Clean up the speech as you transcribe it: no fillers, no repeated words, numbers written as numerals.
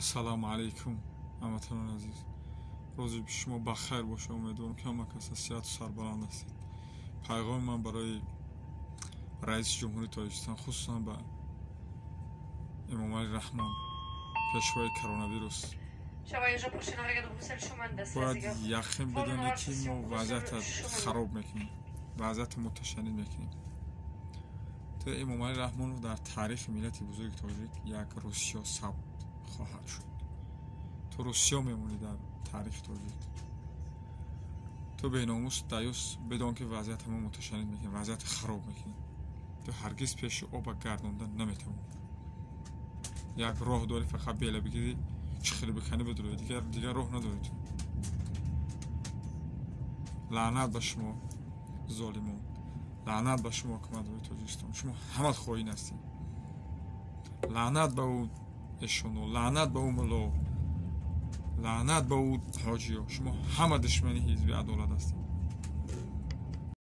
Ассалому алайкум, ҳамватанони азиз. Рӯзи шумо бахайр боша. Умедворам, ки ҳама кас сиҳату сарбаланд ҳастед. Пайғоми ман барои раиси ҷумҳурии Тоҷикистон, хусусан ба Эмомалӣ Раҳмон, пешвои коронавирус: бояд яқин бидонед, ки мо вазъията хароб мекунем, вазъията муташаннид мекунем. То Эмомалӣ Раҳмонов дар таърихи миллати бузурги тоҷик як русиё сабт хоҳад шуд. Ту русиё мемонӣ дар таърихи тоҷик. Ту беномус, даюс, бидон, ки вазъията мо муташаннид мекунем, вазъията хароб мекунем. Ту ҳаргиз пеши оба гардонда наметавонӣ. Як роҳ дорӣ: фақат бела бигирӣ, чӣ хеле биканӣ, бидурӣ. Дигар роҳ надорӣ ту. Лаънат ба шумо, золимон! Лаънат ба шумо, ҳукуматҳои Тоҷикистон! Шумо ҳамат хоин ҳастед. Лаънат ба ӯ эшоно, лаънат ба ӯ мулло, лаънат ба ӯ ҳоҷиё! Шумо ҳама душмани ҳизби Адолат ҳастед.